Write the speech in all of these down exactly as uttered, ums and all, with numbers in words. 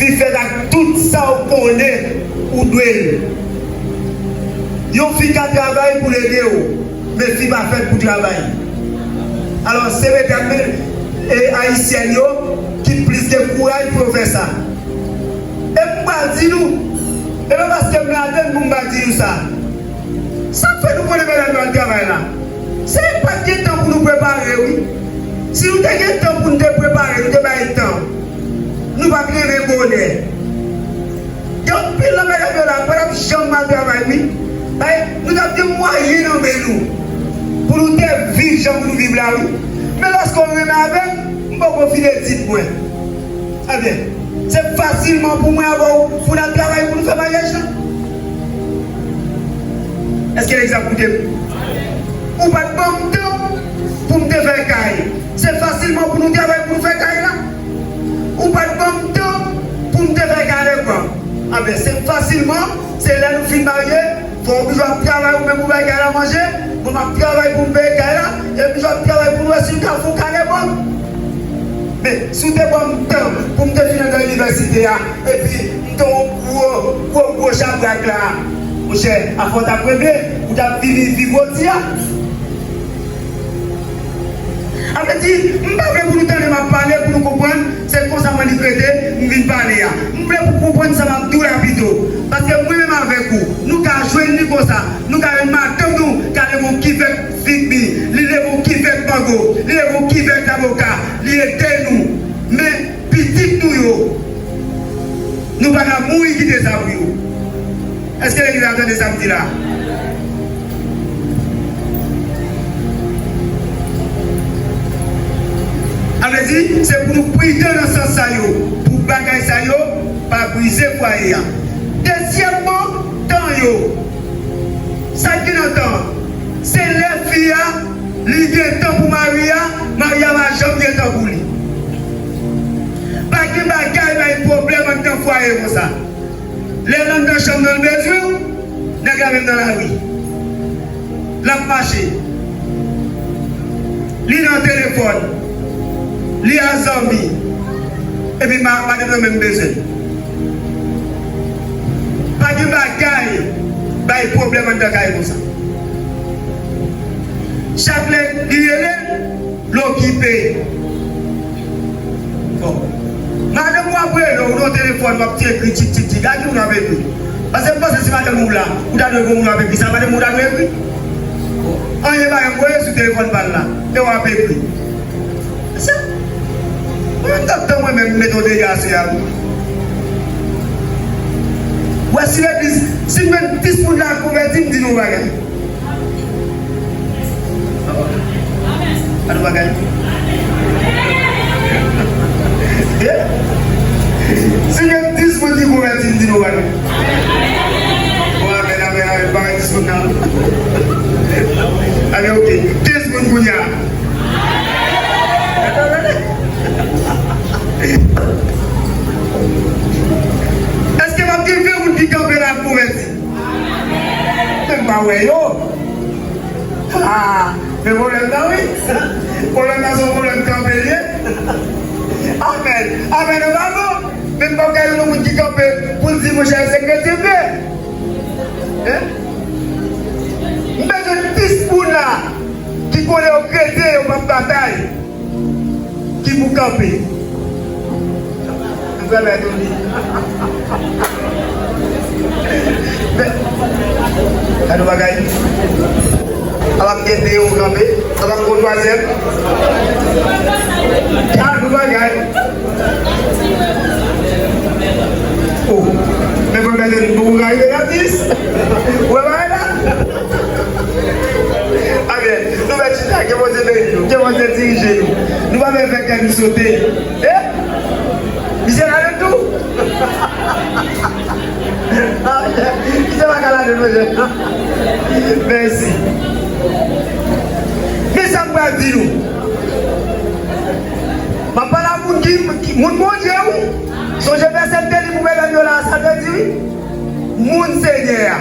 Li fèt ak tout sa w konnen ou dwe l. Yon fi ka travay pou l ede w, men fi pa fèt pou travay. Alò, se medam, e, ayisyèn yo ki plis gen kouraj pou yo fè sa. E m pral di nou, e pa paske m ladann pou m pa di nou sa. Sa k fè nou konnen medam yo al travay la? Se pa t gen tan pou nou prepare, wi. Si nou te gen tan pou nou te prepare, nou te bay tan. Nou pa t renmen bonè. Gen anpil nan medam yo la, pa t ap janm al travay, wi. Bay, nou t ap gen mwayen nan men nou pou nou te viv jan pou nou viv la, wi. Men lòske w renmen avè m, m poko fin etid mwen. Ebyen, se fasilman pou mwen avè w pou n al travay pou nou fè maryaj la. Èske Legliz ap koute m? Ou pa t ban m tan pou m te fè kay. Se fasilman pou nou travay pou nou fè kay la. Ou pa t ban m tan pou m te fè kay avèk ban. Anben, se fasilman, se lè nou fin marye, fò w toujou ap travay ou menm pou bay kay la manje, mwen m ap travay pou m peye kay la, epi w ap travay pou nou wè si nou ka fè yon kay avè ban. Men, si w te ban m tan pou m te fin antre inivèsite a, epi m te yon gwo, gwo, gwo chabrak la, monchè, afè w t ap regle, ou t ap vini viv oti a. Sa vle di, m pa vle pou nou tande m ap pale, pou nou konprann, se konsa mwen li trete, m vin pale a. M vle pou konprann sa m ap di w la pito. Paske mwen menm avèk ou, nou ka jwenn li konsa, nou ka jwenn madanm nou, ka leve yon kivèt figmi, li leve yon kivèt mango, li leve yon kivèt avoka, li ede nou. Men, pitit nou yo, nou pa ka mouri kite sa pou yo. Èske legliz la tande sa m di la? Sa vle di, se pou nou pridan nan sans sa yo, pou bagay sa yo pa brize fwaye a. Dezyèmman, tan yo. Sa ki nan tan? Se lè fi a, li gen tan pou mari a, mari a pa janm gen tan pou li. Pa gen bagay bay pwoblèm anndan fwaye konsa. Lè l anndan chanm nan, l bezwen w, nèg la menm nan lari. L ap mache. Li nan telefòn. Li a zanmi. Epi ma-, madanm nan menm bezwen l. Pa gen bagay bay pwoblèm anndan kay konsa. Chak lè li rele, l okipe. Bon. Madanm w ap rele w nan telefòn, w ap ti ekri tik, tik, tik. A ki moun w ap ekri? Paske m panse si madanm ou la, ou ta dwe gen moun w ap ekri. Sa madanm ou ta dwe ekri? Bon. Anyen pa janm voye sou telefòn pa l la. E w ap ekri. Se, mwen menm tantan mwen menm m met yon dega sou la wi. Wè si legliz, si m jwenn dis moun la konvèti, m di nou yon bagay. Gade yon bagay. Si gen dis moun ki konvèti, m di nou bagay. Bon, amèn, amèn, amèn. Pa gen dis moun nan. Amèn, oke. Kenz moun kounye a. Èske m ap gen ven moun ki kanpe la ap konvèti? Men m pa wè yo. Ah, men pwoblèm nan wi. Pwoblèm nan se yon pwoblèm kanpe l ye. Amèn. Amèn, an pa bon. Men m p ap gade yon moun ki kanpe pou l di, monchè, se kretyen vre. Hein? M bezwen dis moun la ki konnen yo kretyen, yo p ap batay. Ki pou kanpe. M vrèman etone. Men, gade yon bagay. Ala m gen de yo kanpe. Ala m gen twazyèm. Gade yon bagay. Oh, men mwen mèt bon bagay de gratis. Ou wè bagay la? Amèn. Nou mèt chita, ke Bondye beni nou, ke Bondye dirije nou. Nou pa mèt fè kè nou sote. Eh? Misye la menm tou? Misye pa ka la menm, monchè. Mèsi. Men sa m pral di nou. M ap pale a moun ki, ki, moun Bondye, wi. Sonje vèsè m te li pou medam yo la, sa vle di, wi. Moun Senyè a.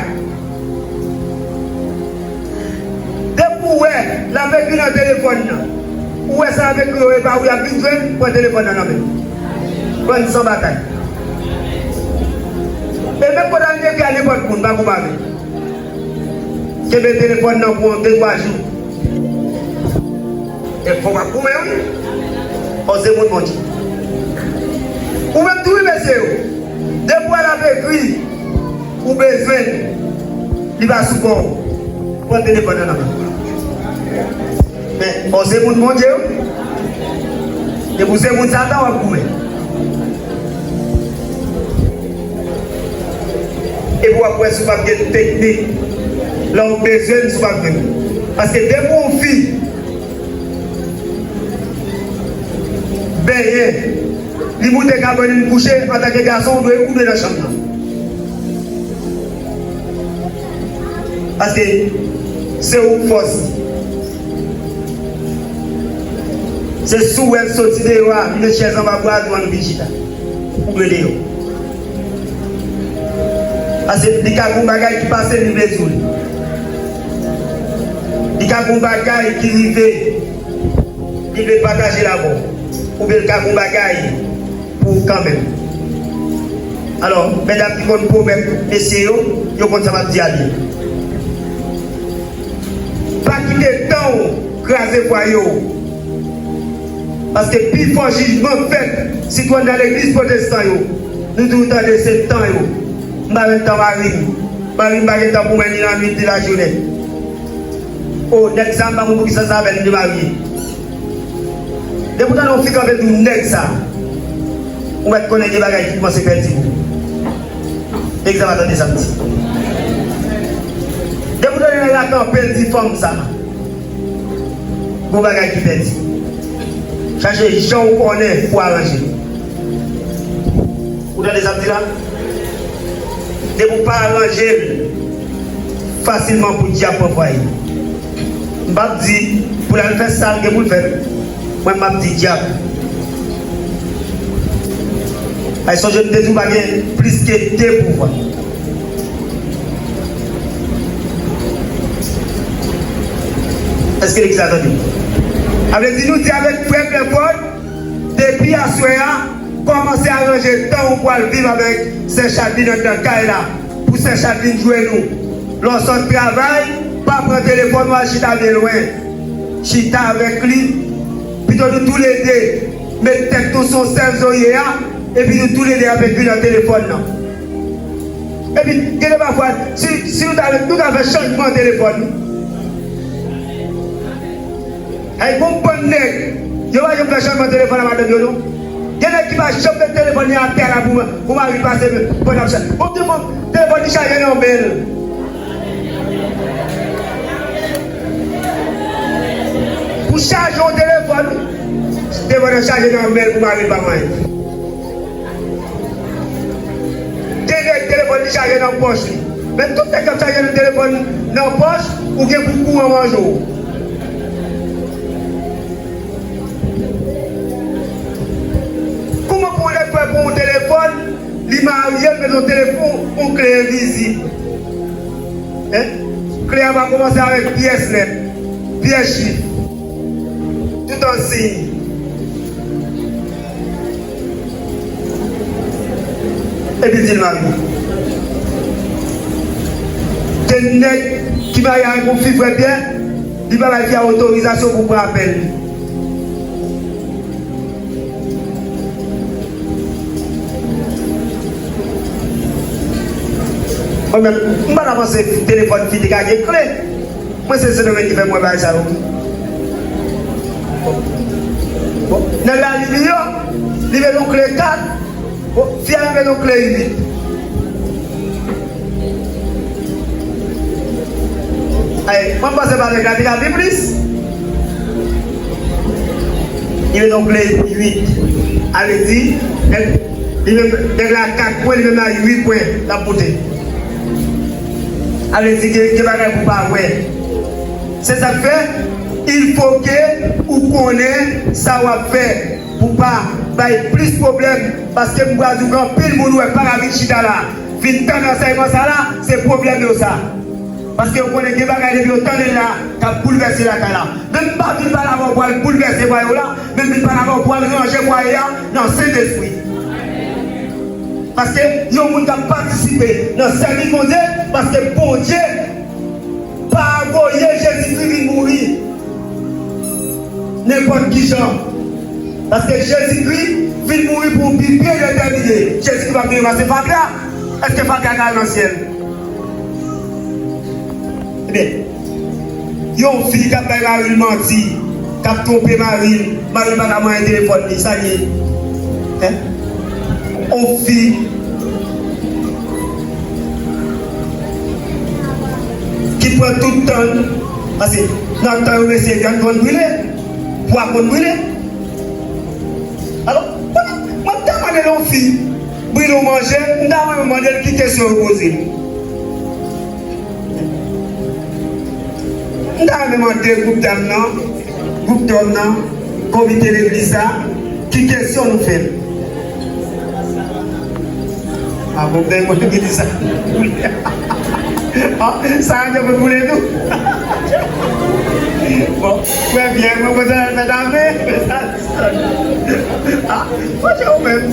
Depi w wè l ap ekri nan telefòn nan, ou wè sa l ap ekri yo, e pa ou y ap vin jwenn, pran telefòn nan nan men l. Bann san batay. E menm kote a, li ekri a nenpòt moun, pa konpare. Kenbe telefòn nan pou yon de twa jou. E fò w ap goumen, wi. Fò se moun Bondye. Ou menm tou, wi, mesye yo. Depi w al ap ekri, ou bezwen l, li pa sou kò w. Pran telefòn nan nan men. Men, fò se moun Bondye, wi. Depi w se moun Satan, w ap goumen. Epi w ap wè si w p ap gen teknik. Lè w bezwen l, si w p ap jwenn. Paske depi yon fi benyen, li moute kabann, li kouche, antanke gason, ou dwe, ou dwe nan chanm nan. Paske se ou k fòs li. Se si w wè l soti deyò a, li met chèz anba bra l, ou ann vin chita. Ou dwe deyò. Paske li ka gen yon bagay ki pase, li vle di w li. Li ka gen yon bagay ki rive, li vle pataje l avè w. Oubyen li ka gen yon bagay pou ou kanmenm. Alò, medam ki konn pwomèt mesye yo, yo konn sa m ap di a byen. Pa kite tan w kraze fwaye w. Paske pifò jijman k fèt, sitou anndan legliz pwotestan yo, nou toujou tande se tan yo. M pa gen tan mari m. Mari m pa gen tan pou mwen ni lannwit ni lajounen. O, nèg sa, m pa konn poukisa sa avè l, m te marye. Depi w tande yon fi kanpe di w nèg sa, ou mèt konnen gen bagay ki kòmanse pèdi pou ou. Egzanp, tande sa m di. Depi w tande nèg la kanpe, l di fanm sa, gon bagay ki pèdi. Chache jan w konnen pou aranje. Ou tande sa m di la? Depi w pa aranje l, fasilman pou dyab pran fwaye. M p ap di pou l al fè sa l gen pou l fè. Mwen, m ap di dyab. Ay, sonje m te di w pa gen plis ke de pouvwa. Èske legliz la tande? Sa vle di nou di avèk frè Clifford, depi aswè a, kòmanse aranje tan ou pral viv avèk sè Chadeline anndan kay la, pou sè Chadeline jwenn ou. Lè w sot travay, pa pran telefòn ou al chita byen lwen. Chita avèk li, pito nou toulede met tèt nou sou sèl zoye a, epi nou toulede ap ekri nan telefòn nan. Epi, gen de pafwa, si, si nou ta, nou ta fè chanjman telefòn, ay, gon bann nèg, yo pa janm fè chanjman telefòn a madanm yo, non. Gen nèg ki pa janm met telefòn li atè la pou, pou mari l pase, men, pandan l ap chaje. Bon, telefòn, telefòn li chaje nan men l. Pou chaje yon telefòn, telefòn nan chaje nan men l pou mari l pa manyen. Gen nèg telefòn li chaje nan pòch li. Men tout nèg k ap chaje nan telefòn nan pòch, ou gen pou kouran manje w. Kouman pou yon nèg fè pran yon telefòn, li marye, l met yon telefòn, yon kle envizib? Hein? Kle a va kòmanse avèk pyès lèt, pyès chif. Tout an siy. Epi di l mari. Gen nèg ki marye avèk yon fi, frè Pyè, li pa bay fi a otorizasyon pou pran apèl li. Mwen menm, m pa ta panse telefòn fi te ka gen kle. Mwen se Sendomeng ki fè m wè bagay sa yo. Bon, nèg la li milyon, li met yon kle kat. Bon, fi a li met yon kle uit. Ay, mwen panse pa nèg la te ka pi plis. Li met yon kle uit. A vle di, nèg, li met, nèg la kat pwen, li menm la uit pwen l ap moute. A vle di gen, gen bagay pou pa wè. Se sa k fè, il faut que ou konnen sa w ap fè pou pa bay plis pwoblèm, paske m pral di w gen anpil moun ou wè pa ka vin chita la, vin tann ansèyman sa la, se pwoblèm yo sa. Paske yo konnen gen bagay depi yo tande l la, k ap boulvèse lakay la. Men m pa vin pale avè w pou al boulvèse fwaye w la, men m vin pale avè w pou al ranje fwaye a nan Sentespri. Paske yon moun k ap patisipe nan sèvis Bondye, paske Bondye pa voye Jezikri vin mouri nenpòt ki jan. Paske Jezikri vin mouri pou yon bi byen detèmine. Jezikri p ap vin ranmase Fabia. Èske Fabia ka al nan syèl? Ebyen, yon fi k ap bay mari l manti, k ap twonpe mari l, mari l pa ka manyen telefòn li, sa l ye? Hein? Yon fi ki pran tout tan l, paske nan tan yo mesye vyann konn brile, pwa konn brile. Alò, mwen, mwen ta mande yon fi brile yon manje, m ta renmen mande l ki kesyon yo poze l. M ta renmen mande gwoup dam nan, gwoup dòm nan, komite legliz la, ki kesyon nou fè l. A bon, bèl mwen ki di sa. Ah, sa a, yo pou boule tou. Bon, trè byen, mwen kontan fè dame. Ah, mwen se ou menm.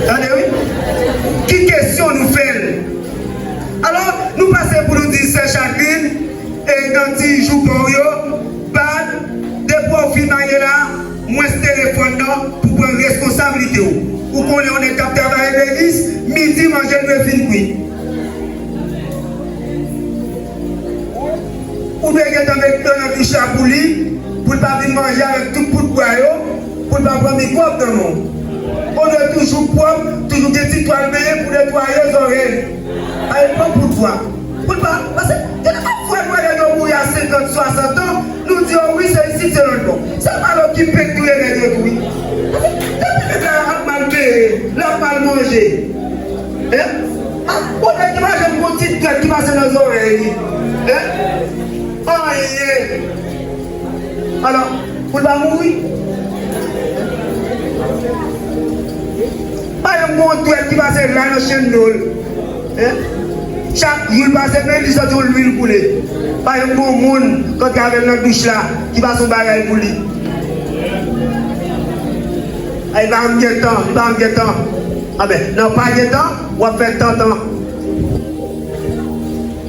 Tande wi. Ki kesyon nou fè l? Alò, nou pase pou nou di sè Jacqueline, e nan ti jou pa w yo, bad, depi w fin marye la, mwens telefòn nan pou pran reskonsablite w. Ou konnen yon nèg k ap travay legliz, midi manje dwe fin kwit. Ou dwe gentan met dlo nan douch la pou li, pou l pa vin manje avèk tout poud bwa yo, pou l pa pran mikwòb nan men w. Ou dwe toujou pwòp, toujou gen ti twal benyen pou netwaye zòrèy. Ay, pran poud bwa. Poud bwa, paske gen de fwa nou wè nèg yo mouri a senkant, swasant an, nou di, o wi, se isit, se lòt bò. Se mal okipe k touye nèg yo tou, wi. Depi nèg la ap mal beye, l ap mal manje. Hein? Ah, ou nèg ki pa janm gon ti dwèt ki pase nan zòrèy li. Hein? Anyen. Alò, pou l pa mouri. Pa janm gon dwèt ki pase la nan chenn do l. Hein? Chak jou l pase men li santi yon lwil koule. Pa janm gon moun k antre avè l nan douch la ki pase yon bagay pou li. Ay, pa janm gen tan, pa janm gen tan. Anben, nan pa gen tan, w ap fè tan tan.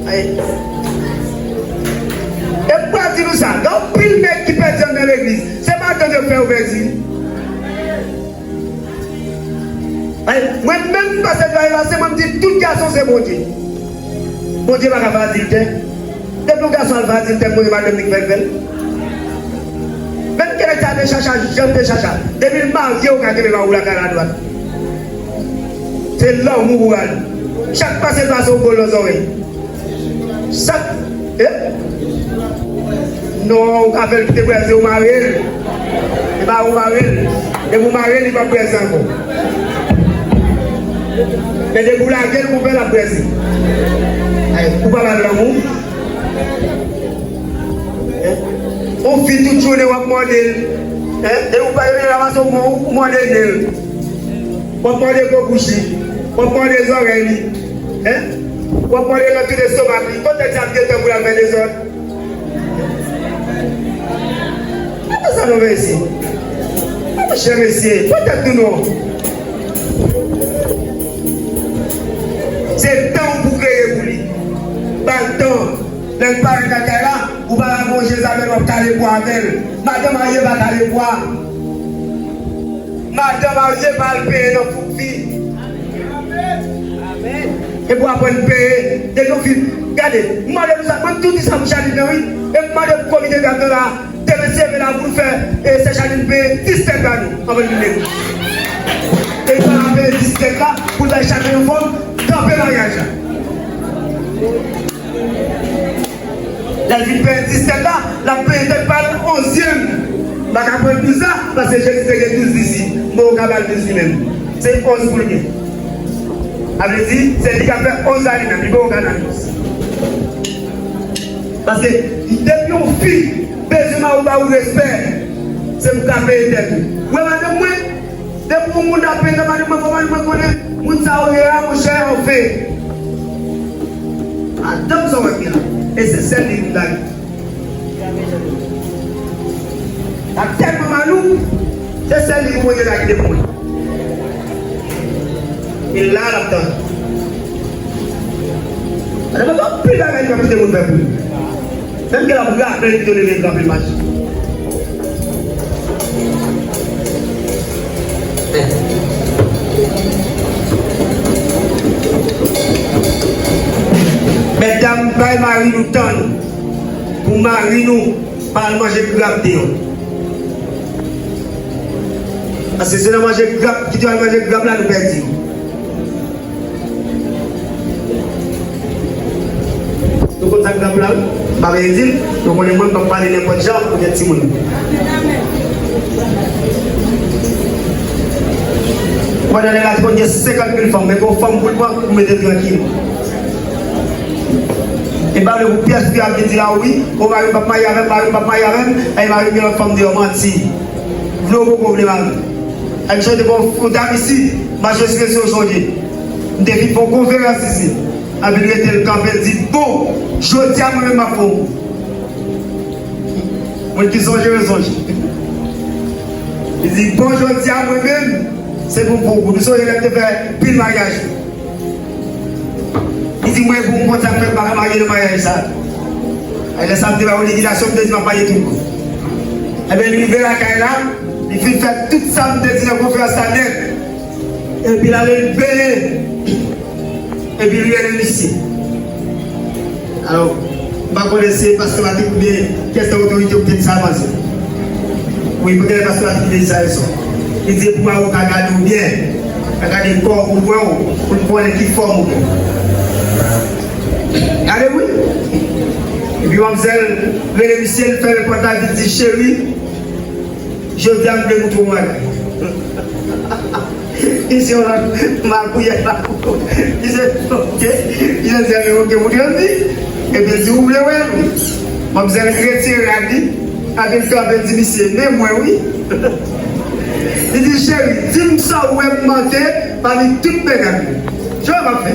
Ay. E m pral di nou sa, gen anpil nèg ki pèdi anndan legliz. Se pa tan yo fè yo pèdi. Ay, mwen menm, m pase dwa yo la, se mwen m di tout gason se Bondye. Bondye pa ka fè adiltè. Depi yon gason al fè adiltè, m konnen madanm li k fè l fè l. Menm ke nèg sa te chacha, jan te chacha. Depi l marye, ou ka kenbe mari w lakay la dwat. Se lanmou pou al. Chak pase l pase yon bòl nan zòrèy. Chak, eh? Non, ou ka fè l kite bwèze, ou mare l. E pa ou mare l. Depi ou mare l, li p ap bwèze ankò. Men depi ou lage l, ou fè l ap bwèze. Ay, ou pa ba l lanmou. Hein? Yon fi tout jounen w ap mòde l. Hein? E ou pa yo la pase ou mò-, ou mòde nen l. W ap mòde gwo bouch li. W ap mòde zòrèy li. Hein? W ap mòde nan tout estomak li. Kote sa ap gentan pou l al fè dezòd? Gade sa nou fè isit. A monchè mesye, pran tèt nou non. Se tan w pou kreye pou li. Ba l tan. Lè l parèt lakay la, ou pa ka gon Jezabèl w ap kale bwa avè l. Madan marye pa kale bwa. Madan marye pa al peye nan fouk fi. Epi w aprann peye. Depi w fin, gade, m mande nou sa, mwen m tou di sa pou Janine nan wi. E m mande pou komite gad nan la, demen se leve la pou l fè, e sè Janine peye dis tèt ba nou, anvan l vin legliz. E l pa peye dis tèt la, pou l bay chak yon fanm, kanpe maryaj la. Lè l fin peye dis tèt la, l ap peye tèt pa l onzyèm. M pa ka pran douz la, paske Jezi te gen douz disip. Bon, ou ka ba l douz li menm. Se onz pou l gen. Sa vle di, se li k ap fè onz la li menm, li poko ka nan douz. Paske depi yon fi bezwen mari w ba ou respè, se pou w ka peye tèt ou. Ou wè madanm mwen, depi yon moun ap peye tèt madanm mwen, fò madanm mwen konnen moun sa yo ye a, monchè, anfen. Madanm sa w wè m gen la. E se sèl li m bay. Sa tèlman malouk, se sèl li pou Bondye ta kite pou mwen. E E la, l ap tann. Gade, mwen, anpil bagay li pral kite moun fè pou li. Menm ke l ap raple li, li leve, l kanpe, l mache. Mètdam, bay mari nou tan pou mari nou pa al manje krab deyò. Paske se nan manje krab, kite yo al manje krab la, nou pèdi yo. Nou konn sa k grap la, wi. M pa vle di l, nou konnen mwen, m p ap pale nenpòt jan pou tèt timoun. Pandan lè la, te konn gen senkant mil fanm, men gon fanm pou l pran, pou mete l trankil. E m pa vle pou pyès fi ap vin di la, wi, o mari m p ap marye avè m, mari m p ap marye avè m, e mari m gen lòt fanm deyò, manti. Vle ou poko vle mari. Ay, m chante pou yon dam isit, mache sou rezo sonje. M te fin fè yon konferans isit. Anpi l rete l kanpe, l di, bon, jodi a mwen menm m ap fè yon kou. Moun ki sonje, yo sonje. Li di, bon, jodi a mwen menm, se pou m fè yon kou. Nou sonje lè m te fè pil maryaj. Li di, mwen, pou m konn sa k fè m pa ka marye nan maryaj sa. Ay, lè sa m te bay yon likidasyon, m te di m ap marye tout bon. Ebyen, li rive lakay la, li fin fè tout sa m te di nan konferans la nèt. Epi l ale l benyen. Epi li rele misye. Alò, m pa konnen si se pastè Patrick oubyen kèk otorite ou te di sa, panse. Wi, poutèt pastè Patrick te di sa yè swa. Li di pou avoka gade w byen, gade kò w pou l wè w, pou l konnen ki fòm ou gen. Gade wi. Epi manmzèl rele misye, l fèmen pòt la, li di, cheri, jodi a m vle moutre w yon bagay. Li se yon lòt magouyè la. Li se, ok. Li se, ok, moutre m li. Epi l di, ou vle wè l? Manmzèl retire rad li. Epi l kanpe, l di, misye, men mwen, wi. Li di, cheri, di m sa w wè m manke pami tout medam yo. Jan w ap fè?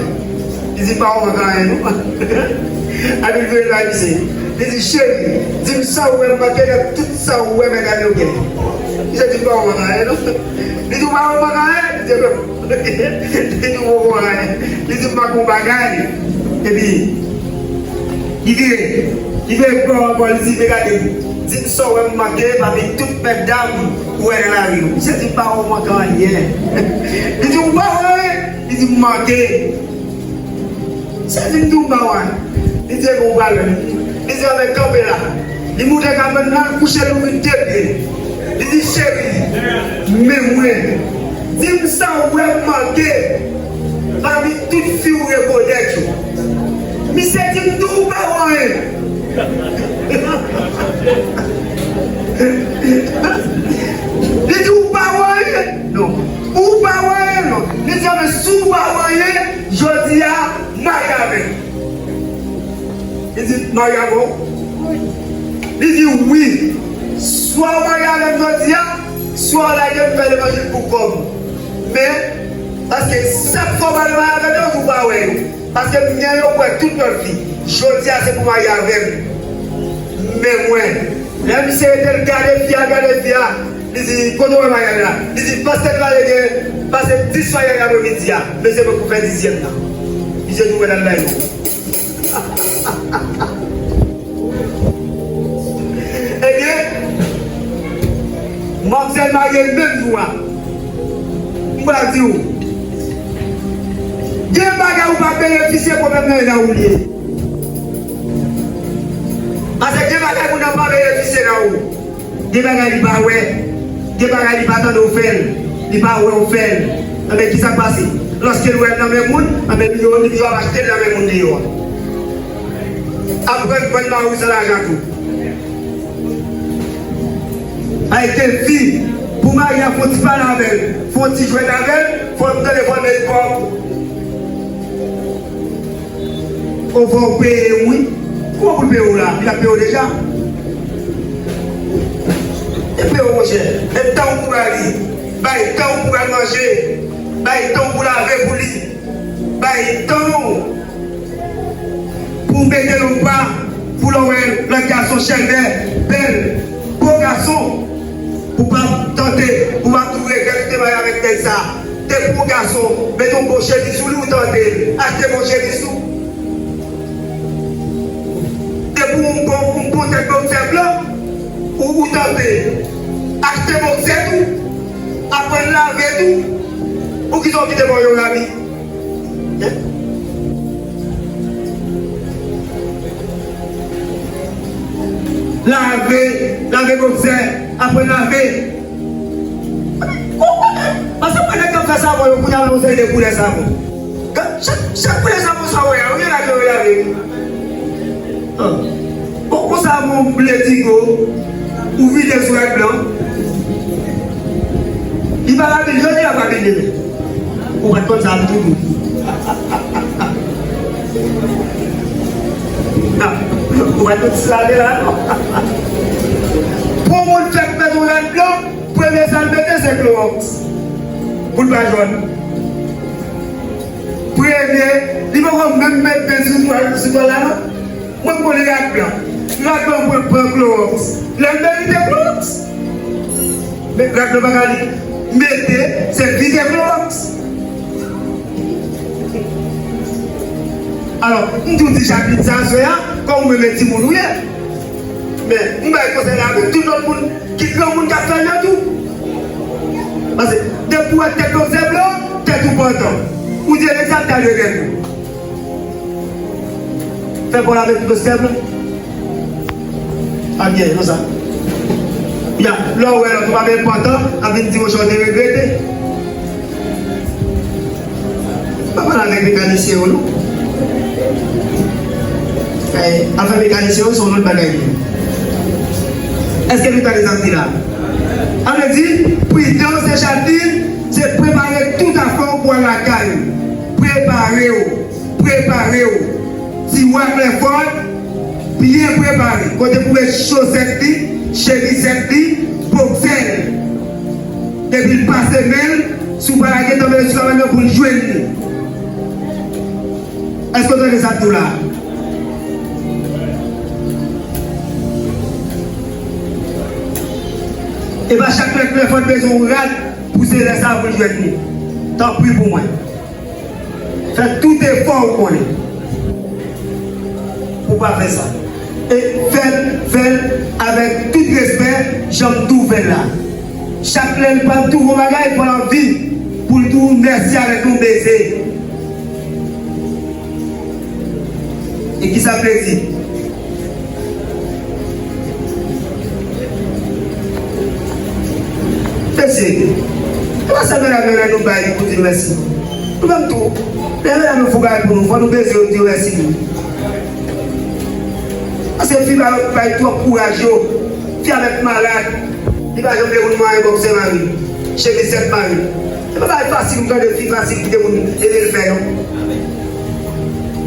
Li di, pa w manke anyen, non. Epi l vire l bay misye. Li di, cheri, di m sa w wè m manke nan tout sa w wè medam yo gen. Misye di, pa w manke anyen, non. Li di, ou pa wè m manke anyen? Li di, non. Li di, ou poko wè anyen. Li di, m manke yon bagay. Epi, li vire. Li vire bò ankò, li di, men gade, di m sa w wè m manke pami tout medam ou wè nan lari yo. Misye di, m pa wè w manke anyen. Li di, ou pa wè anyen? Li di, m manke. Misye di, m di w pa wè anyen. Li di, ebyen, ou pa wè. Li di, anben, kanpe la. Li moute kabann nan, l kouche, l ouvri de pye. Li di, cheri, men mwen. Di m sa w wè m manke pami tout fi w rekonèt yo. Misye di, m di w pa wè anyen. Li di, ou pa wè anyen? Non. Ou pa wè anyen, non. Li di, anben, si w pa wè anyen, jodi a, marye avè m. Li di, marye avè w? Li di, wi. Swa w marye avè m jodi a, swa w lage m fè levanjil pou kò m. Men, paske sa k fè w pa vle marye avè m yo, ou pa wè yo. Paske m gen yo kwè tout lòt fi. Jodi a, se pou w marye avè m. Men mwen, lè misye rete l gade fi a, gade fi a, li di, kote w wè maryaj la? Li di, pastè Claude gen pase dis maryaj apremidi a, men se mwen k pou fè dizyèm nan. Misye di, ou wè l al bay nou. Ebyen, manmzèl marye l menm jou a. M pral di w, gen bagay ou pa benefisye, pwoblèm nan e nan ou l ye. Paske gen bagay moun nan pa benefisye nan ou. Gen bagay li pa wè, gen bagay li pa tande w fè l, li pa wè w fè l. Anben, kisa k pase? Lòske l wè l nan men moun, anben, li yo, li yo ap achte l nan men moun deyò a. Aprann vann mari w san lajan tou. Ay, gen fi, pou mari a fè yon ti pale avè l, fè yon ti jwèt avè l, fò l tande vwa l nan epòk. Ou fò w peye, wi. Kòman pou l peye w la? Li ap peye w deja. Li peye w, monchè. Mèt tan w pou bay li. Bay tan w pou bay manje. Bay tan w pou lave pou li. Bay tan w pou w mete l anba. Pou lè w wè lòt gason chèlbè, bèl, bo gason, pou w pa tante, pou w pa tou regrèt ou te marye avèk nèg sa. Depi w gason, mete yon bon chemiz sou li, ou tante l. Achte bon chemiz tou. Depi w bon, yon bon tèt boksè blan, ou, ou tante l. Achte boksè tou. Aprann lave tou. Poukisa w kite bò yo rabi? Lave, lave boksè, aprann lave. Paske mwen nèg k ap fè savon yo, kounye a, yon seri de koulè savon. Chak, chak koulè savon sa w wè a, ou gen lave, ou lave. An. Bon, konsa, bon, letigo, ou vide sou rad blan. Li pa rabil, jodi a pa vide. Ou pa t konn sa ap tou dout. Ou pa t konn sa de la, non. Pou moun fèk met yon rad blan, premye sa l mete, se klowòks. Pou l pa jòn. Premye, li poko menm met men sou twal, sou twal la, non. Mwen m konnen rad blan. Rad blan mwen pran klowòks. Lè l merite klowòks. Men rad blan pa ka li mete, se vide klowòks. Alò, m tou di chapit sa aswè a, kòm ou menm e timoun ou ye. Men, m bay konsèy la avèk tout lòt moun ki granmoun k ap fè l yo tou. Paske, depi w wè tèt boksè blan, tèt ou pantan. Ou di, "Egzakte, al regrèt ou." Fè kò l avèk tout respè, non? Pa byen, non, sa. Ya, lè w wè lòt ou pa byen pantan, ap vin di, "Monchè, w te regrete." Pa pale avèk mekanisyen yo, non. Eh, afè mekanisyen yo, se yon lòt bagay li ye. Èske nou tande sa m di la? Sa vle di, pridans e chapit, se prepare tout afè w pou al lakay ou. Prepare w. Prepare w. Tiwa Clifford, byen prepare. Kote pou met chosèt li, chemizèt li, boksè l. Epi l pase men l, si w pa lage tanbèl sou kabann nan pou l jwenn li. Èske w tande sa m di w la? E pa chak lè Clifford bezwen yon rad pou se lè sa a pou l jwenn li. Tanpri pou mwen. Fè tout efò ou konnen pou w pa fè sa. E fè l, fè l avèk tout respè, jan m tou fè l la. Chak lè l pral twouve yon bagay, fò l anvi pou l di w mèsi avèk yon beze. E kisa m vle di? Mesye, e pa sèl medam yo lè nou bay pou di nou mèsi. Nou menm tou, lè medam yo fè yon bagay pou nou, fò nou beze yo, di yo mèsi tou. Paske fi ba yo bay twòp kouraj yo. Fi a mèt malad. Li pa janm vle moun manyen bòksè mari l, chemizèt mari l. Se pa bagay fasil pou tande fi fasil kite moun ede l fè, non.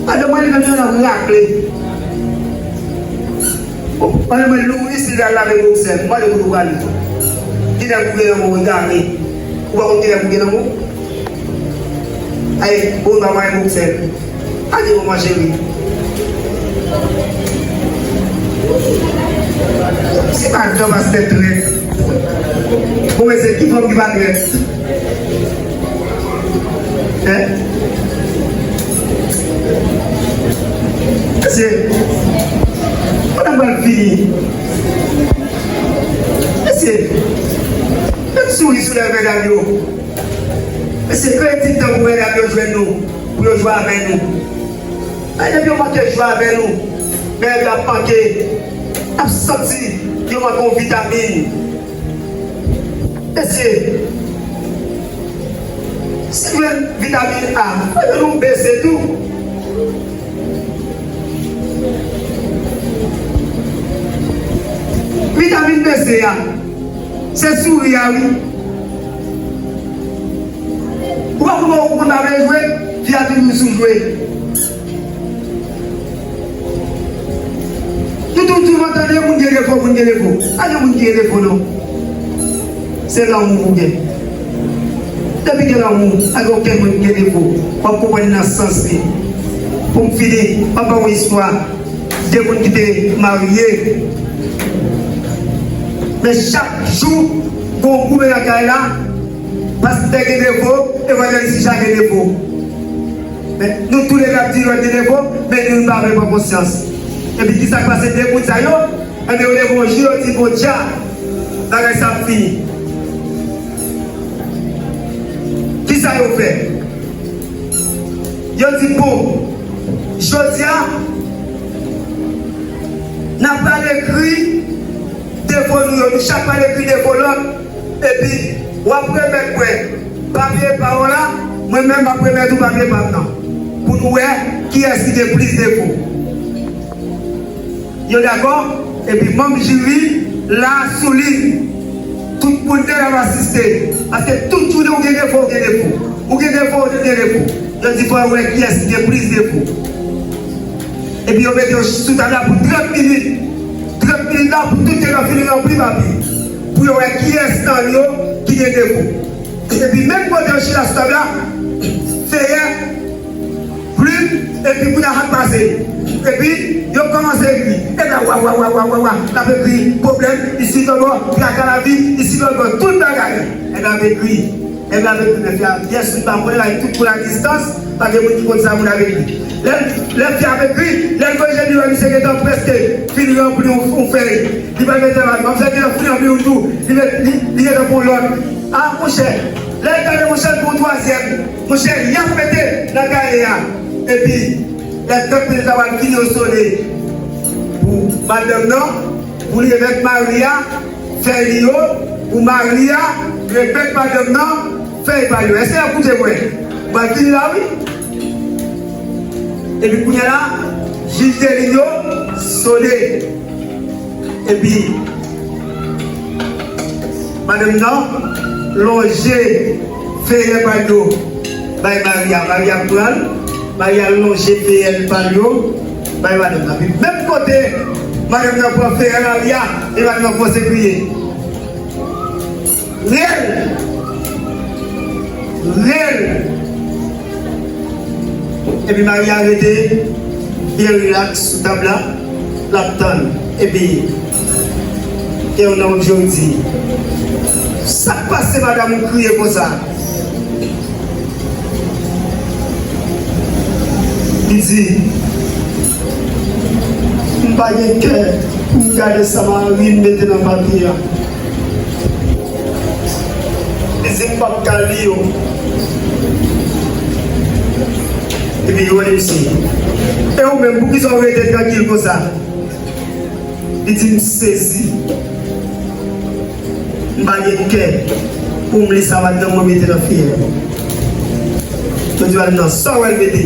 Madanm mwen li menm li nan rakle. Bon, madanm mwen Louis li al lave bòksè. Mwen de kote w prale. Kilè pou gen lanmou egare. Ou pa konn kilè pou gen lanmou? Ay, bon, ba mwen bòksè. Ade manman cheri. Se pa gran pastè trèt. Bon, men se ki fanm ki pa trèt? Hein? Mesye, kote m pral fini? Mesye, met souri sou lèv medam yo. Mesye, kreye ti tan pou medam yo jwenn nou, pou yo jwe avè nou. Ay, depi yo manke jwe avè nou, men yo ap manke, ap santi yo manke yon vitamin. Mesye, si w jwenn vitamin A, fò yo nou beze tou. Vitamin beze a, se souri a, wi. Ou pa konn ou konn pa vle jwe, fi a toujou sou jwe. Toutou, toutou, m ap tande moun gen defo, moun gen defo. Pa gen moun ki gen defo, non. Se lanmou ou gen. Depi gen lanmou, pa gen okenn moun ki gen defo. W ap konprann nan sans li. Pou m fini, m ap ba w yon istwa de moun ki te marye. Men chak jou, gon goumen lakay la, Pastè gen defo, evanjelis Richard gen defo. Men, nou toulède ap di lòt gen defo, men nou pa vle pran konsyans. Epi kisa k pase de moun sa yo? Enben, yo leve yon jou, yo di, "Bon, dja, bagay sa ap fini." Kisa yo fè? Yo di, "Bon, jodi a, n ap pral ekri defo nou yo, nou chak pral ekri defo lòt, epi w ap remèt mwen papye pa w la, mwen menm m ap remèt ou papye pa m nan, pou nou wè kiyès ki gen plis defo." Yo dakò, epi manm jiri la sou liy. Tout moun te la ap asiste. Paske tout jounen ou gen defo, ou gen defo. Ou gen defo, ou gen defo. Yo di fò yo wè kiyès ki gen plis defo. Epi yo mete yo sou tab la pou trant minit. Trant minit la pou tout yo fini ranpli papye. Pou yo wè kiyès nan yo ki gen defo. Epi menm kote yo chita sou tab la, feyè, plim, epi pou ta ap pase. Epi yo kòmanse ekri. Epi wa, wa, wa, wa, wa, wa, n ap ekri pwoblèm, isi lòtbò, traka lavi, isi lòtbò, tout bagay. Epi n ap ekri. Epi n ap ekri, men fè a, pyès moun pa konnen, la, tout moun a distans, pa gen moun ki konn sa moun ap ekri. Lè, lè fè ap ekri, lè l korije li wè misye gentan prèske fin ranpli yon, yon fèy. Li pa mete mal. Manmzèl gentan fin ranpli yon tou. Li met, li, li gentan pran lòt. A, monchè, lè l gade, monchè, l pran twazyèm. Monchè, y ap mete nan kaye a. Epi, lè tank minit la pral fini, yo sone pou madanm nan, pou li remèt mari a fèy li yo, pou mari a remèt madanm nan fèy pa l yo. Èske y ap koute mwen? M pral fini la, wi. Epi kounye a la, jij de liy yo sone. Epi, madanm nan lonje feyè pa l yo bay mari a. Mari a pran l, mari a lonje feyè pa l yo bay madanm nan. Epi menm kote madanm nan pran feyè mari a, e madanm nan kòmanse kriye. Rèl! Rèl! Epi mari a rete byen rilaks sou tab la, l ap tann. Epi, gen yon nonm jodi, sa k pase madanm ou kriye konsa? Li di, "M pa gen kè pou m gade sa mari m mete nan papye a." Li di, "M p ap ka li yo." Epi yo di misye, "E ou menm, poukisa w rete trankil konsa?" Li di, "M sezi. M pa gen kè pou m li sa madanm mwen mete nan feyè." Yo di, "Madanm nan, sa w wè l mete?"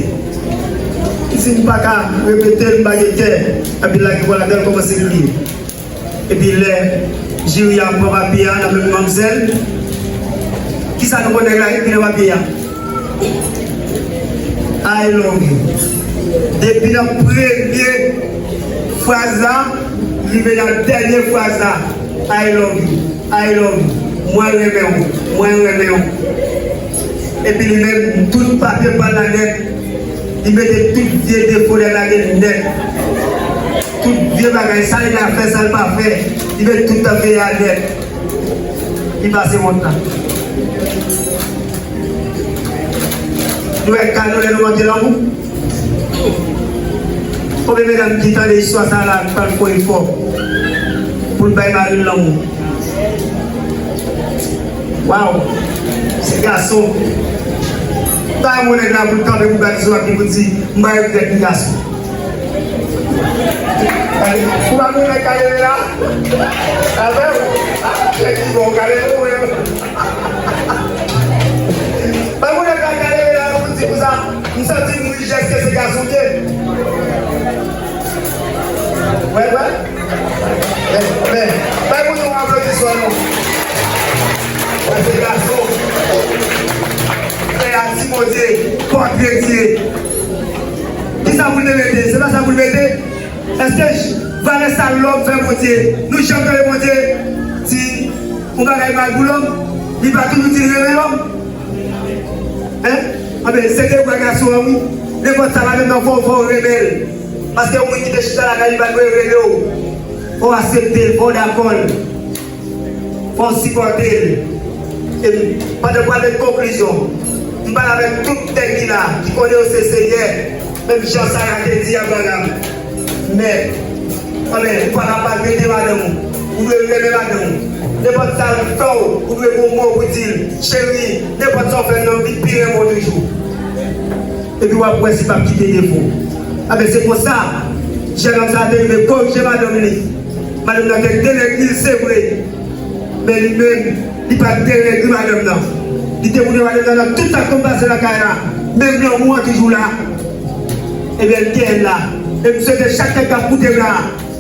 Li di, "M pa ka repete l, m pa gen kè." Epi l lage kò l atè, l kòmanse kriye. Epi lè jiri a pran papye a nan men manmzèl, kisa nou konn nèg la ekri nan papye a? "I love you." Depi nan premye fraz la rive nan dènye fraz la, "I love you, I love you, mwen renmen w, mwen renmen w." Epi li menm, tout papye pa l la nèt, li mete tout vye defo nèg la gen nèt. Tout vye bagay, sa li ta fè, sa l pa fè, li mete tout nan feyè a nèt. Li pase wont la. Nou wè kado lè nou manke lanmou? Konbyen medam ki tande istwa sa la, k pral fè efò pou l bay mari l lanmou? Waw! Se gason. Pa yon nèg la pou l kanpe pou gade sou ak li pou di, "M pa regrèt li gason." Ou pa konn nèg ka leve la? Avè w? Nèg ki bon, ka leve ou menm. Pa konn nèg ka leve la pou di konsa, "M santi m rijè, èske se gason m ye?" Wè, wè. Men, men, bay moun yon aplodisman non. Wè, se gason. Fè a di Bondye, pòtre Dye. Kisa pou l te mete? Se pa sa pou l mete? Èske valè sa lòm fè Bondye? Nou janm tande Bondye di yon bagay mal pou lòm? Li pa toujou di l renmen lòm? Hein? Anben, se devwa gason an wi. Nenpòt sa, madanm nan fò, fò w renmen l. Paske yon moun ki te chita lakay li pa dwe rele w. Fò w aksepte l, fò w dakò l. Fò w sipòte l. E m, pandan m pral met konklizyon, m pale avèk tout nèg ki la, ki konnen yo se senyè, menm jan Sara te di Abraram, men, anben, ou pa ka maltrete madanm ou, ou dwe renmen madanm ou. Nenpòt sa l fè w, ou dwe gen yon mo pou di l, cheri, nenpòt sa w fè m nan, m vin pi renmen w toujou. Epi w ap wè si l p ap kite defo. Anben, se konsa, jènòm sa a te rive korije madanm li. Madanm nan te deregli l, se vre. Men li menm, li pa t deregli madanm nan. Li te koute madanm nan nan tout sa k konn pase nan kay la. Menm lanmou an toujou la. Ebyen, l kenbe l la. E m swete chak nèg k ap koute m la,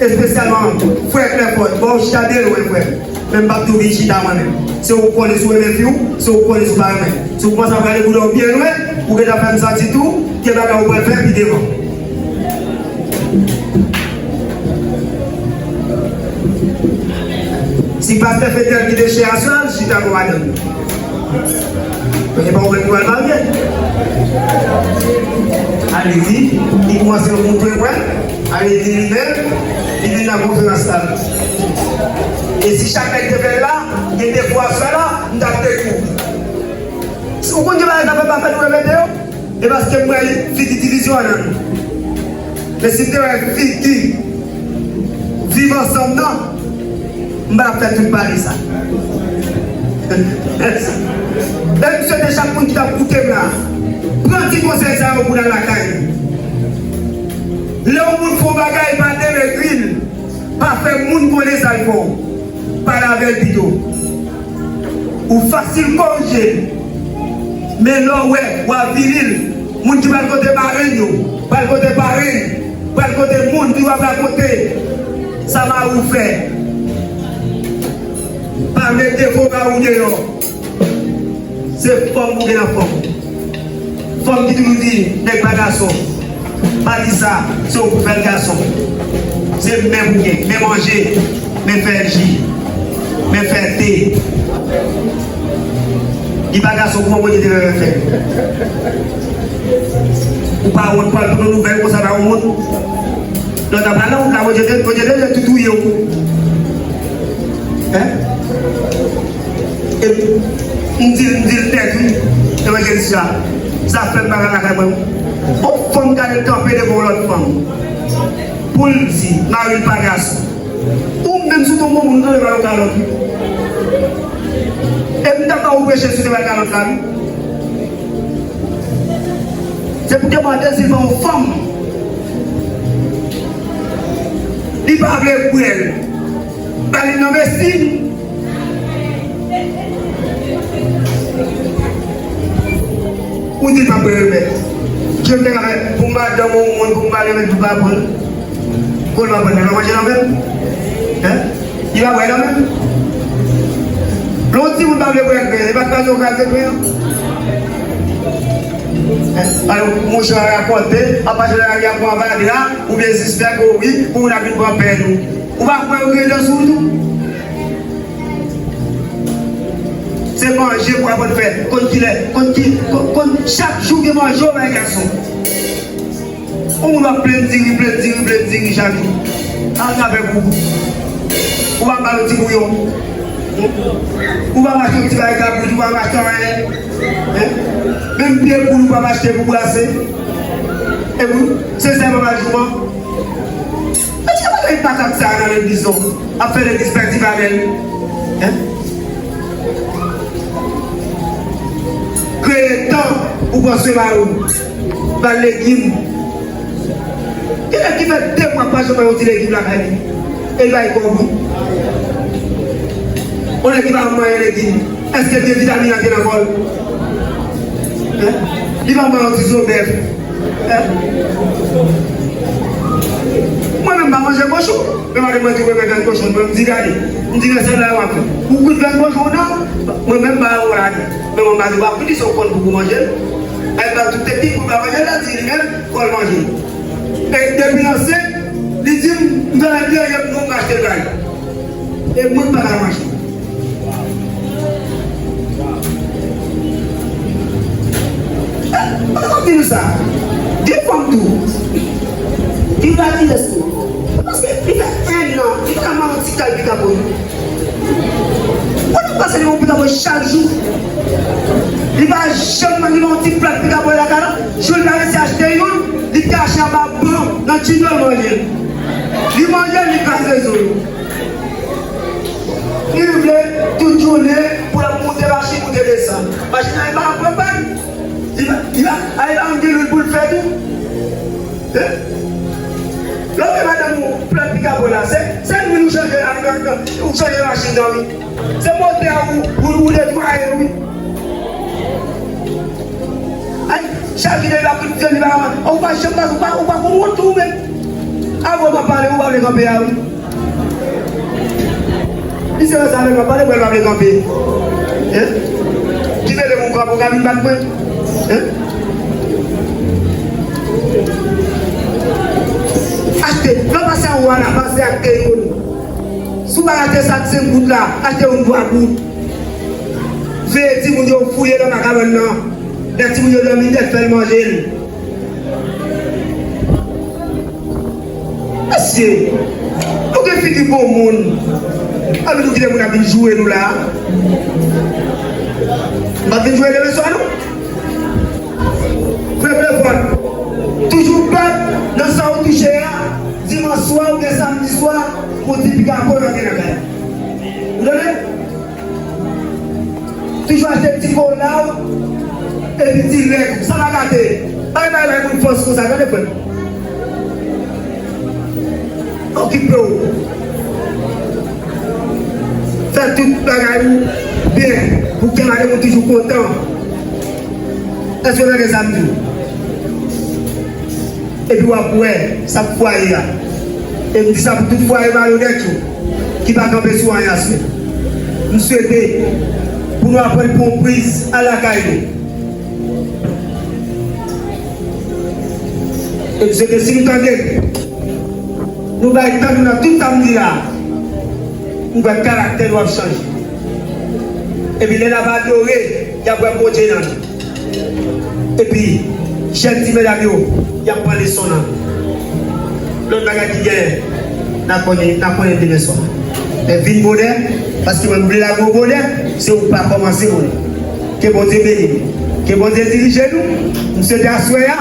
espesyalman frè Klèfòt, bon, w chita byen lwen, frè m. Men m p ap tou vin chita mwen menm. Se ou k konnen si w renmen fi w, se ou k konnen si w pa renmen. Si w kòmanse ap gade koulè w byen lwen, ou gentan fè m santi tou, gen bagay ou pral fè pi devan. Si pastè Fedèl kite chè a sou la, l chita pou madanm li. Men se pa ou menm ki pral marye. Alezi, li kòmanse montre pwen. Alezi, li menm, li vin nan konferans la. E si chak nèg te fè l la, gen de fwa sa la, m t ap dekouvri. Si w konn gen bagay sa fè pa fè nou repete yo, e paske m wè figi divizyon an nan nou. Men si m te wè figi viv ansanm nan, m pa t ap fè tout pale sa. Men m swete chak moun ki t ap koute m la, pran ti konsèy sa yo pou n al lakay nou. Lè yon moun fè yon bagay, pa deregri l. Pa fè moun konnen sa l fè w. Pale avè l pito. Ou fasil korije l. Men lè w wè, w avili l. Moun ki pral kote parenn yo, pral kote parenn, pral kote moun ki w ap rakonte sa mari w fè. Pa met defo mari w deyò. Se fanm pou gen nan fanm. Fanm ki toujou di, nèg pa gason. Pa di sa, se ou pou fè l gason. Se men pou gen, men manje, men fè ji, men fè te. Li pa gason kouman Bondye te fè fè. Ou pa wont pral pran nouvèl konsa nan yon moun. Lè w t ap pale la, Bondye te, Bondye te tou touye w. Hein? E m di l, m di l nèt, wi, evanjelis la. Sa fè m pa ka lakay mwen. Yon fanm gade l kanpe devan yon lòt fanm. Pou l di, mari l pa gason. Ou menm si w te yon bon moun, ou te dwe ba yo kalòt, wi. E m t ap ba ou preche si w te ba l kalòt la, wi. Se pou demande si l pa yon fanm. Li pa vle kwè l. Ba li nan vesti. Ou di l pa p remèt. Jan m te ka fè pou madanm ou, moun pou m pa remèt, pou pa pran. Kon l pa pran, li pa manje nan menm. Hein? Li pa bwè nan menm. Lè yon timoun pa vle bwè grenn, li pa kraze yon kraze grenn. Hein? Alò, mouchwa a rakòte, ap mache nan lari a pou anvadi la, oubyen zis fè kouri, pou moun ap vin pran pèn ou. Ou pa kwè yo gen dan sou ou tou? Se manje pou aprann fè. Konn kilè, konn ki, konn, konn chak jou gen manje w bay gason. Yon moun w ap plenn diri, plenn diri, plenn diri chak jou. Al ka fè pou ou. Ou pa ba yo ti bouyon. Ou pa mache yon ti bagay kabrit, ou pa mache anyen. Hein? Menm pye poul ou pa mache pou brase. E pou, se sèlman pa jouman. Èske pa gen makak sa a nan legliz non? Ap fè legliz pèdi valè l. Hein? Kreye tan pou pran swen mari w. Ba l legim. Gen nèg ki fè de mwa pa janm wè yon ti legim lakay li. E l bay kòb wi. Yon nèg ki pa janm manyen legim. Èske gen vitamin nan ke nan kò l? Hein? Li pa manyen yon ti zo bèf. Hein? Mwen menm m pa manje kochon. Men madanm mwen di mwen renmen vyann kochon. Mwen m di gade. M di men sa la w ap fè. Ou gout vyann kochon w nan? Mwen menm m pa wè w la. Men mwen m pa di w ap di se w konn pou w manje l. Èl ba tout teknik pou l pa manje l, la di li menm fò l manje. E depi l ansent, li di m, m fè l dèyè m, non, m achte l ba li. E mwen m pa ka manje. Mwen konn di nou sa. Gen fanm tou. Li pa di lès tou. Paske li fè en an, li pa ka manje yon ti kal pita pou li. Mwen Pase li yon pikapòl chak jou. Li pa janm rive yon ti plat pikapòl lakay la. Jou li pa resi achte youn, li kache anba ban nan tchito l manje l. Li manje l, li kraze zo yo. Li vle tout jounen pou l ap moute machin, moute desann. Machin nan li pa pran pàn. Li pa, li pa, a, li pa menm gen lwil pou l fè tou. Hein? Lè w gen madanm ou plat pikapòl la, se, se lwil ou chanje la, ou chanje machin nan, wi. Se motè ou, ou, ou netwaye, wi. Ay, chak jou li ap kout fye, li pa, ou pa janm pase, ou pa, ou pa konn wont ou menm. Avan w ap pale, ou pa vle kanpe a, wi. Misye wè sa avèk mwen, pale pou l pa vle kanpe. Hein? Ki mele moun kanpe, ou ka vin bat mwen? Hein? Achte, lè w pase anwo a la, pase ak te youn. Si w pa achte sak senk goud la, achte youn twa goud. Veye timoun yo fouye nan makawòn nan. Lè timoun yo dòmi, nèt fè l manje l. Mesye, nou gen figi bon moun. Ann nou kite moun ap vin joure nou la. M ap vin joure demen swa nou. Frè Klefòd, toujou bat nan sa ou touche a. Dimanch swa oubyen samdi swa, pou ti piga kò nan gen nan kay. Ou tande? Toujou achte ti kola w epi ti lèt ou. Sa pa gate. Pa bay bay moun fòs konsa, tande frè m. Okipe w. Fè tout bagay ou byen pou kè madanm ou toujou kontan. Èske w tande sa m di w? Epi w ap wè sa k fwaye a. E m di sa pou tout fwaye malonèt yo ki pa kanpe sou anyen aswè. M swete pou nou aprann pran yon priz al lakay nou. E m swete si nou tande, nou bay tan nou nan tout sa m di la, m kwè karaktè nou ap chanje. Epi lè n ap adore, y ap wè Bondye nan nou. Epi, jèn ti medam yo, y ap pran leson nan. Lòt bagay ki genyen, n a konnen, n a konnen demen swa. Men vin bonè, paske mwen m vle lage w bonè, se ou k pa kòmanse bonè. Ke Bondye beni nou. Ke Bondye dirije nou. M swete aswè a,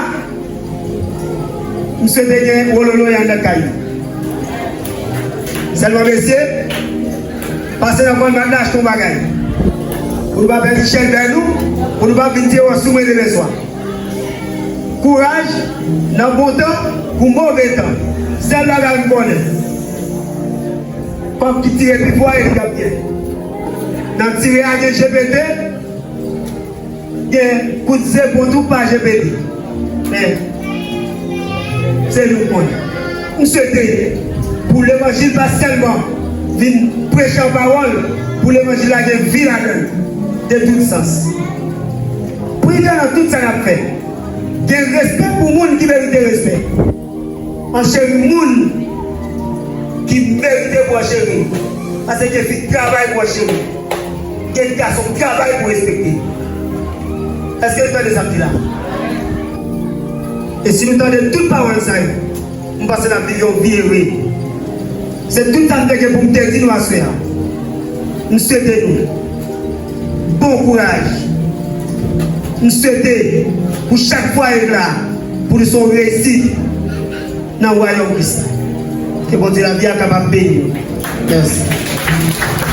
M swete gen wololoy anndan kay nou. Sèlman mesye, pase nan Walmart la achte yon bagay. Pou nou pa pèdi chèlbè nou, pou nou pa vin tire w sou mwen demen swa. Kouraj nan bon tan pou move tan. Sèl bagay m konnen. Kòb ki tire pi fò e li k ap gen. Nan tire a gen G P T, gen kout zepon tou pa G P T. Men, se li w konn. M swete pou levanjil pa sèlman vin preche yon pawòl, pou levanjil la gen vi ladan l, de tout sans. Pridan nan tout sa n ap fè. Gen respè pou moun ki merite respè. Ancheri moun ki merite pou ancheri. Paske gen fi k travay pou ancheri. Gen gason k travay pou respekte. Èske nou tande sa m di la? E si nou tande tout pawòl sa yo, m panse n ap viv yon vi ere. Se tout sa m te gen pou m te di nou aswè a. M swete nou bon kouraj. M swete pou chak fwaye la, pou nou se yon reyisit nan wayòm Kris la. Ke Bondye lavi a kapab beni nou. Mèsi.